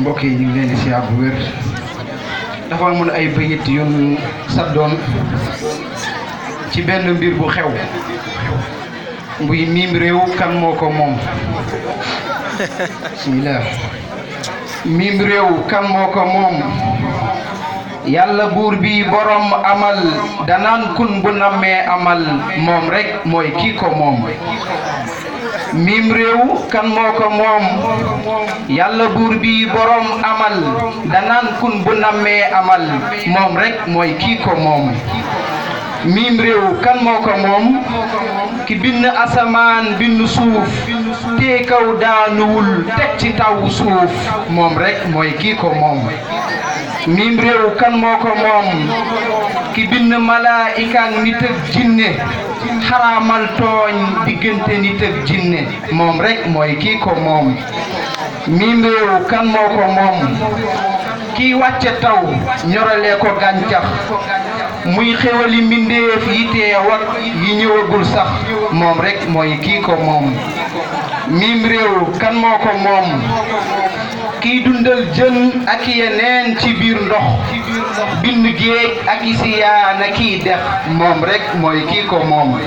mbokk yi ñu ngi leen di siyaar bu wér dafa amoon ay bayit yu saddoon ci benn mbir bu xew muy miim réew kan moo ko moom. bismillah. miim réew kan moo ko moom yàlla buur bi borom amal danaan kun bu nammee amal moom rek mooy kii ko moom. miim réew kan moo ko moom yàlla buur bi borom amal danaan kun bu nammee amal moom rek mooy kii ko moom. miim réew kan moo ko moom ki bind asamaan bind suuf tee kaw daanuwul teg ci taw suuf moom rek mooy kii ko moom. miim réew kan moo ko moom ki bind malaayika ak nit ak jinne xaraamal tooñ diggante nit ak jinne moom rek mooy kii ko moom. miim réew kan moo ko moom kii wàcce taw ñoralee ko gàncax muy xewali mbindeef yi teew ak yi ñëwagul sax moom rek mooy kii ko moom. miim réew kan moo ko moom kiy dundal jën ak yeneen ci biir ndox bind géej ak isiyaan ak kiy dex moom rek mooy kii ko moom.